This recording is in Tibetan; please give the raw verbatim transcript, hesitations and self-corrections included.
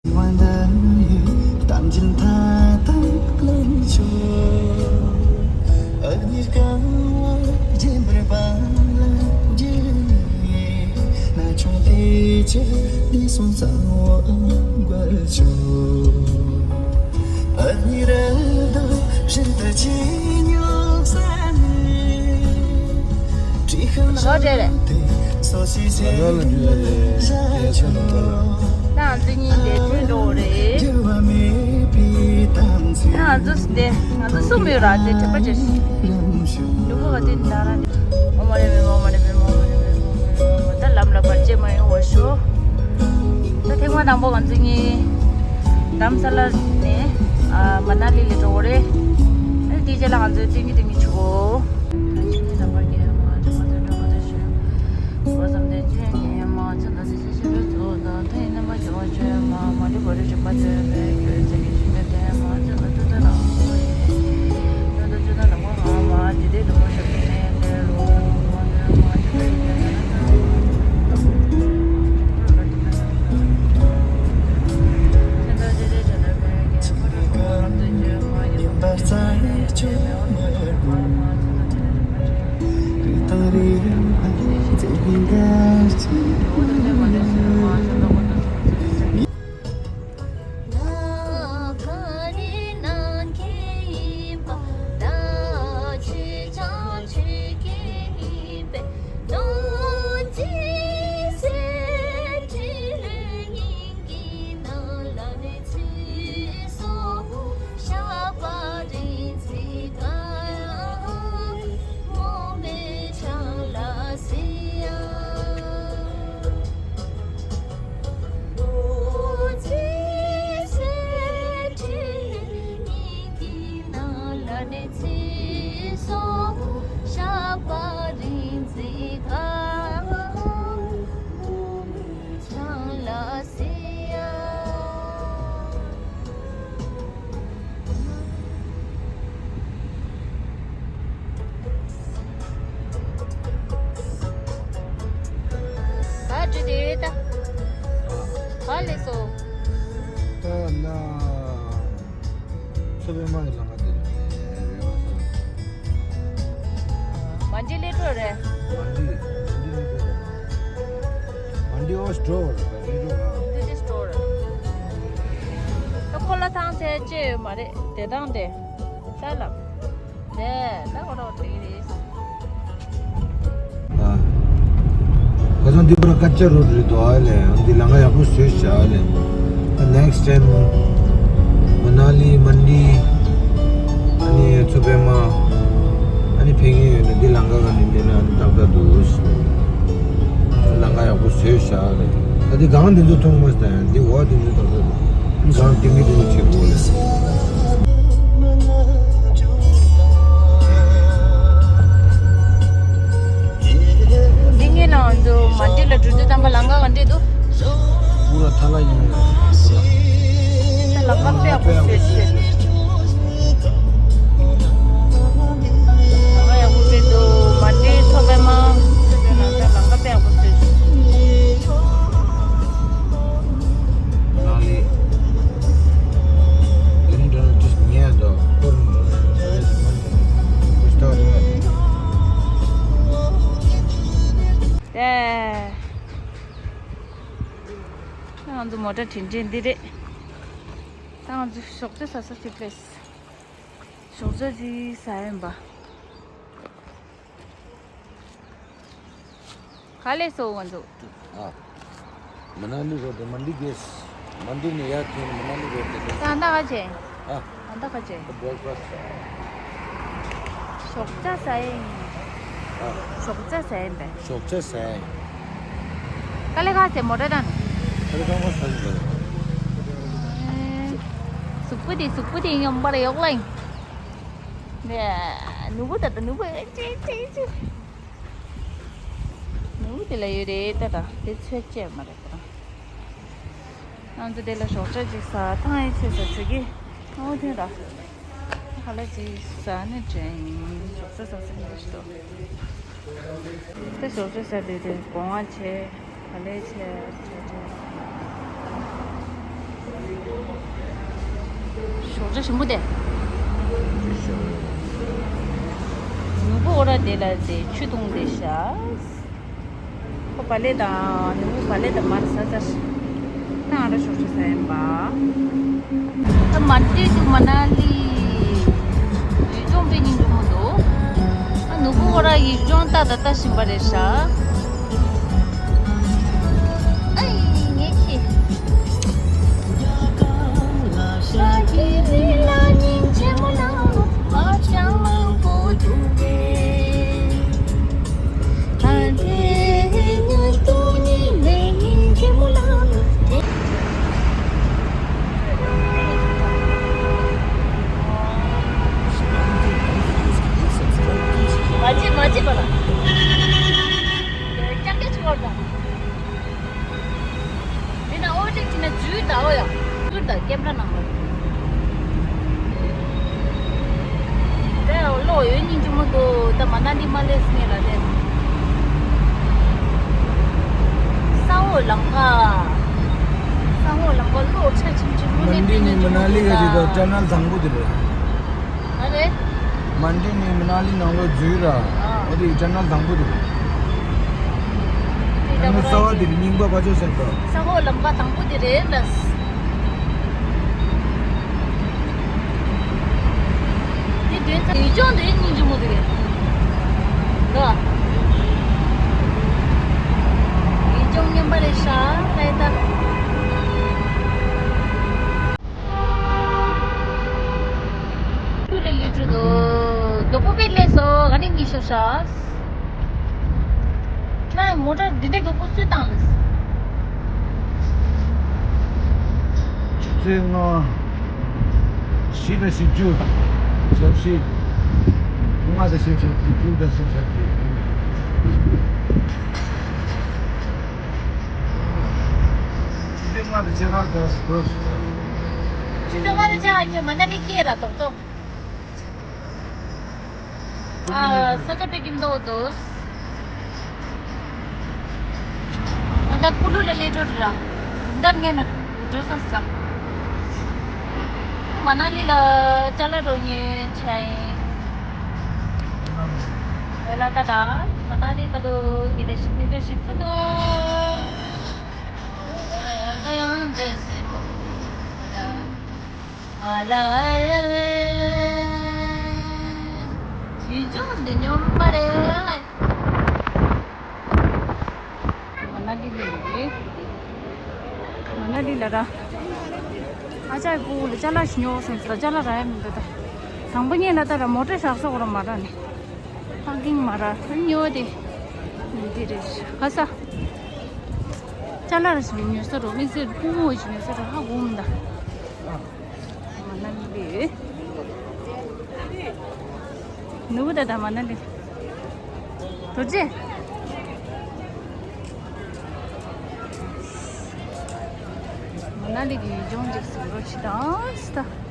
དབང་ལྡན་ཡུལ་གཏམ་རྒྱུད་མཐའ་དག་ལེན་ཆོག་ཨ་ནི་དཀར་བ་རྒྱན་པར་པ་ལ་འགྱུར་ནས། ན་ཆུང་དེ་ཆེ་འདི་སོང་ཚང་བ་འགོད་ཆོག་ཨ་ནི་ར་དོ་བཞིན་དུ་ཅི་ཉོག་ས་ནས། ཨོ་རེད་རེད། ང་ཚོ་གཉིས་ལས་དོན་འགྲོ་རེད། ང་ཚོ་དེ་ང་ཚོ་གསུམ་ཡོད་ར་དེ་དྲན་པ་བརྗེད་སོང་། ལུས་པོ་ག་དུས་ནི་ད་རང་རེད། ཨོ་མ་རེད་མེད་མ་ཨོ་མ་རེད་མེད་མ་ཨོ་མ་རེད་མེད་མ་ཨོ་མ་རེད་མེད་མ། ད་ལམ་ལ་བར་ཆད་མ་ཡོང་བ་ཤོག་ད་ཐེངས་མ་དང་པོ་ང་ཚོ་གཉིས་དྷ་རམ་ས་ལ་ནས་ཨ་མ་ན་ལི་ལ་འགྲོ་གི་རེད། ཨ་ནི་དེའི་རྗེས་ལ་ང་ཚོས་སྟོན་གྱི་སྟོན་གྱི་བྱེད་དགོས། ག་འགྲོ་དེ་ད། ག་ལས་སོ། ད་ན། མཚོ་པདྨ་གི་ལམ་ཁ་དེ་རེད་བ་ས། མན་ཌི་ལ་འགྲོ་རེད། མན་ཌི། མན་ཌི་ལ་འགྲོ་རེད། མན་ཌི་ཨོ་སི་ཊོར་རེད་འགྲོ་ར། མན་ཌི་སི་ཊོར། ད་ཁོ་ལ་ཐང་དེ་ཅི་ཡོད་མ་རེད་དེ་དང་དེ། ས་ལ། དེ་ད་ཁོ་རང་དེ་རེད། ཁ་སང་འདི་པར་ཀ་ཅ་རོ་ཌི་རེད་འདུག་ཨ་ལས། འདི་ལམ་ཁ་ཡག་པོ་བཟོས་བཞག་ཨ་ལས། ནེག་སི་ཊེན་མ་ན་ལི་མན་ཌི་ཨ་ནི་མཚོ་པདྨ་ཨ་ནི་ཕེབས་མཁན་ཡོད་ན་འདི་ལམ་ཁ་ག་ནས་སླེབས་ན་ཨ་ནི་ཏག་ཏག་འདུག་ལམ་ཁ་ཡག་པོ་བཟོས་བཞག་ཨ་ལས། ད་འདི་སྒང་འདི་ཚོ་མཐོང་མ་སོང་། འདི་འོག་འདི་ཚོ་ཏག་ཏག་འདུག་སྒང་ཏིང་ངེ་ཏིང་ངེ་བྱེད་དགོས་ལས། འདི་ངའི་ནང་དུ་མ་འདི་ལ་འགྲོ་དུས་ཙམ་པ་ལམ་ཁ་ག་འདྲས་འདུག་པུ་ར་ཐ་ལ་ཡིན་ནོ། ད་ལམ་ཁ་དཔེ་ཡག་པོ་བཟོས་ཤག་ལམ་ཁ་ཡག་པོ་བཟོས་འདུག་མ་འདི་མཚོ་པདྨ་ལམ་ཁ་དཔེ་ཡག་པོ་བཟོས་ཤག་ནང་ལས། ཨེ་རིང་འདྲ་ན་ཅིས་ཉལ་འདུག་སྐོར་འདྲ་ན་ཨེ་རིང་མ་ཉལ་འདུག་སྟག་རེད། ད་ང་ཚོ་མོ་ཊ་དྲན་དྲན་འདི་རེད། ད་ང་ཚོ་ཞོགས་ཇ་ཟ་ས་ཅིག་ལས། ཞོགས་ཇ་ཅིག་ཟ་ཡིན་པ། ག་ལས་སོ་ང་ཚོ། ཨ། མ་ན་ལི་རོ་ཌི་མན་ཌི་གེས། མན་ཌི་ནས་ཡར་ཐོན་མ་ན་ལི་རོ་ཌི་དེ། ད་ད་ག་བྱས། ཨ། ད་ག་བྱས། བྷེག་ཕ་སི་ཊི། ཞོགས་ཇ་ཟ་ཡིན། ཨ། ཞོགས་ཇ་ཟ་ཡིན་པས། ཞོགས་ཇ་ཟ་ཡིན། ག་ལས་ག་ཟེ་མོ་ཊ་དང་། ག་ལས་ག་མོ་ཟ་ཡིན་པས། ཨེ། གཟུགས་པོ་དེ་གཟུགས་པོ་དེ་ཡོང་པར་ཡོག་ལ་ཡིན། ནུ་བོ་ད་ད་ནུ་བོ་ཅེ་ཅེ་ཅེ། ནུ་བོ་དེ་ལ་ཡོད་རེད་ད་ད་དེ་ཚོད་ཅེས་མ་རེད་ད། ང་ཚོ་དེ་ལ་ཞོགས་ཇ་ཅིག་ཟ་ཐང་ཡི་ཚོད་ཟ་ཚོད་ཀྱི་ཨོ་དེ་ར་ཧ་ལ་ཅིག་ཟ་ནས་དྲན་ཡིན། ཞོགས་ཇ་ཟ་ཟིན་འདུག་ཞོགས། དེ་ཞོགས་ཇ་ཟ་དུས་དེ་སྒོ་ང་ཆེ། ག་ལེ་ཆེ་ཆེ་ཆེ། ཞོགས་ཇ་ཞིམ་པོ་དེ། ནུ་བོ་ཨོ་ར་དེ་ལ་དེ་ཆུ་བཏུང་དེ་ཤ། ཁོ་བ་ལེ་དང་ནུ་བོ་བ་ལེ་དང་མར་ཟ་ཟ་ཤི། ད་ང་ར་ཞོགས་ཇ་ཟ་ཡིན་པ། ད་མ་འདྲེས་འདུག་མ་ན་ལི། ཡུལ་ལྗོངས་དཔེ་སྙིང་རྗེ་མོ་འདུག་ཨ་ནུ་བོ་ཁོ་ར་ཡུལ་ལྗོངས་ལྟ་ད་ལྟ་བཞིན་པ་རེད་ཤག་ཨའི་ངས་ཁྱི། མ་བརྗེད་མ་བརྗེད་པ་ལ། ཀྱང་ཀྱང་ཆུ་བར་དང་། མི་ན་ཨོ་ཅིག་ཅི་ན་ཇུས་ད་ཨོ་ཡ། ཇུས་ད་ཀེམ་ར་ནང་ལ། དེ་ལོ་ཡོད་སྙིང་རྗེ་མོ་འདུག་ད་མ་ན་ལི་མ་ལས་སྙེ་ལ་དེ། ས་འོག་ལམ་ཁ། ས་འོག་ལམ་ཁ་ལོ་ཆ་ཆིམ་ཆིམ་མོ་ནས་མན་ཌི་ནས་མ་ན་ལི་ག་ཅིག་ད་ཊ་ནལ་དང་པོ་དེ་རེད། ཨ་རེ། མན་ཌི་ནས་མ་ན་ལི་ནང་ལོགས་འཛུལ་ར། ཨ། ཨ་དེ་ཊ་ནལ་དང་པོ་དེ་རེད། ཊ་ནལ་གསར་པ་དེ་རེད། རྙིང་པ་ཕར་ཕྱོགས་སེབ་དང་། ས་འོག་ལམ་ཁ་དང་པོ་དེ་རེད་ལ། དེ་དོན་ཚ་ཡུལ་ལྗོངས་དེ་སྙིང་རྗེ་མོ་དེ་རེད། ལོ། ཡུལ་ལྗོངས་རྙིང་པ་རེད་ཤག་ལས་ད། ཁྱོད་ལ་ཡུལ་གྲུ་དོ། དོ་པོ་པའི་ལས་སོ་ག་ནས་ངེས་ཤོག་ཤག་ང་མོ་ཊ་འདི་འདྲ་དོ་པོ་སུས་བཏང་ལ། ཆུ་ཚོད་ལྔ། བཞི་དང་བཞི་བཅུ། ཞེ་བཞི། ལྔ་དང་ཞེ་བཞི་བཅུ། དྲུག་དང་ཞེ་བཞི་བཅུ། ཆུ་ཚོད་ལྔ་དང་ཕྱེད་ཀ་དང་དགུ། ཆུ་ཚོད་ལྔ་དང་ཕྱེད་ཀ་ཁྱོད་མ་ན་ལི་སྐྱེལ་ལ་ཏོག་ཏོག་ཨ། ས་ཆ་དཔེ་སྐྱིད་མདོག་འདུག་ང་ད་ཀུ་ལུ་ལ་སླེབས་འགྲོ་ར། ད་ངས་ན་འགྲོ་ས་ས། མ་ན་ལི་ལ་ཅ་ལག་འགྲོ་ཉེ་ཆ་ཡིན། ཝེ་ལ་ད་ད་མ་ན་ལི་ད་དུ་ཡིན་ད་ཞིག་ཡིན་ད་ཞིག་ད་དུ། ཨ་ལ། ཡུལ་ལྗོངས་འདི་སྙོམས་པ་རེད། མ་ན་ལི་ལ་རེད། མ་ན་ལི་ལ་ར། ཨ་ཅག་གི་སྤུ་གུ་ལ་ཅ་ལག་ཞིག་ཉོ་སོང་ཟེར། ཅ་ལག་རག་ཡ་མི་འདུག་ད། དང་པོ་ཉིད་ལ་ད་ར་མོ་ཊ་བཞག་ས་གོ་ར་མ་རག་ནི། ཕ་གིང་མ་རག་ཉོ་དེ། འདི་རེད། ཧ་ས། ཅ་ལག་ར་ཞིག་ཉོ་ས་རོ། མི་ཚེ་སྤུ་གུ་ཞིག་ཉོ་ས་རོ། ཧ་གོ་མི་འདུག་མ་ན་ལི། ནུ་བོ་ད་ད་མ་ན་ལི། རྡོ་རྗེ། མ་ན་ལི་གི་ཡུལ་ལྗོངས་ཅིག་གཟིགས་རོགས་བྱེད་དང་།